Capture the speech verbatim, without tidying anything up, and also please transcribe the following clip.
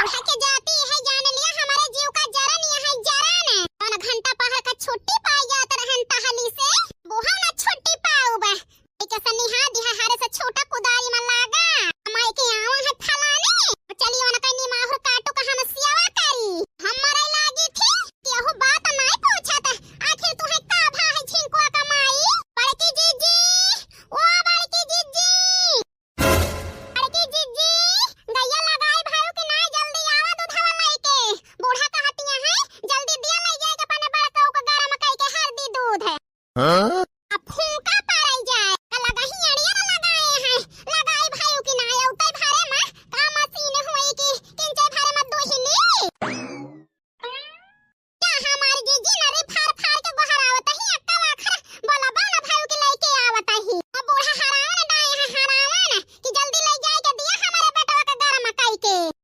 के जाती है, जान लिया, हमारे जीव का जरन यहाँ जरन। कौन घंटा पहर का छुट्टी पाई जात रहन तहली से, बोहा ना छुट्टी पाउब। एक सनिहा दिहा हारे से छोटा कुदारी में लागा। माई के आवा है फलाने, चली उनका निमाहुर काटू का हम सेवा करी। हम मरे लागी थी, केहू बात नहीं पूछत। आखिर तू है का भा है झिंकुआ का माई? बड़की जीजी, ओ बड़की जीजी। बड़की जीजी, गैया लगाए भाई कि नाई, जल्दी आवा दूधवा लेके। बूढ़ा कहतिया है, जल्दी दिया ले जाए के अपने बड़का को गरम कई के हल्दी दूध है। हाँ?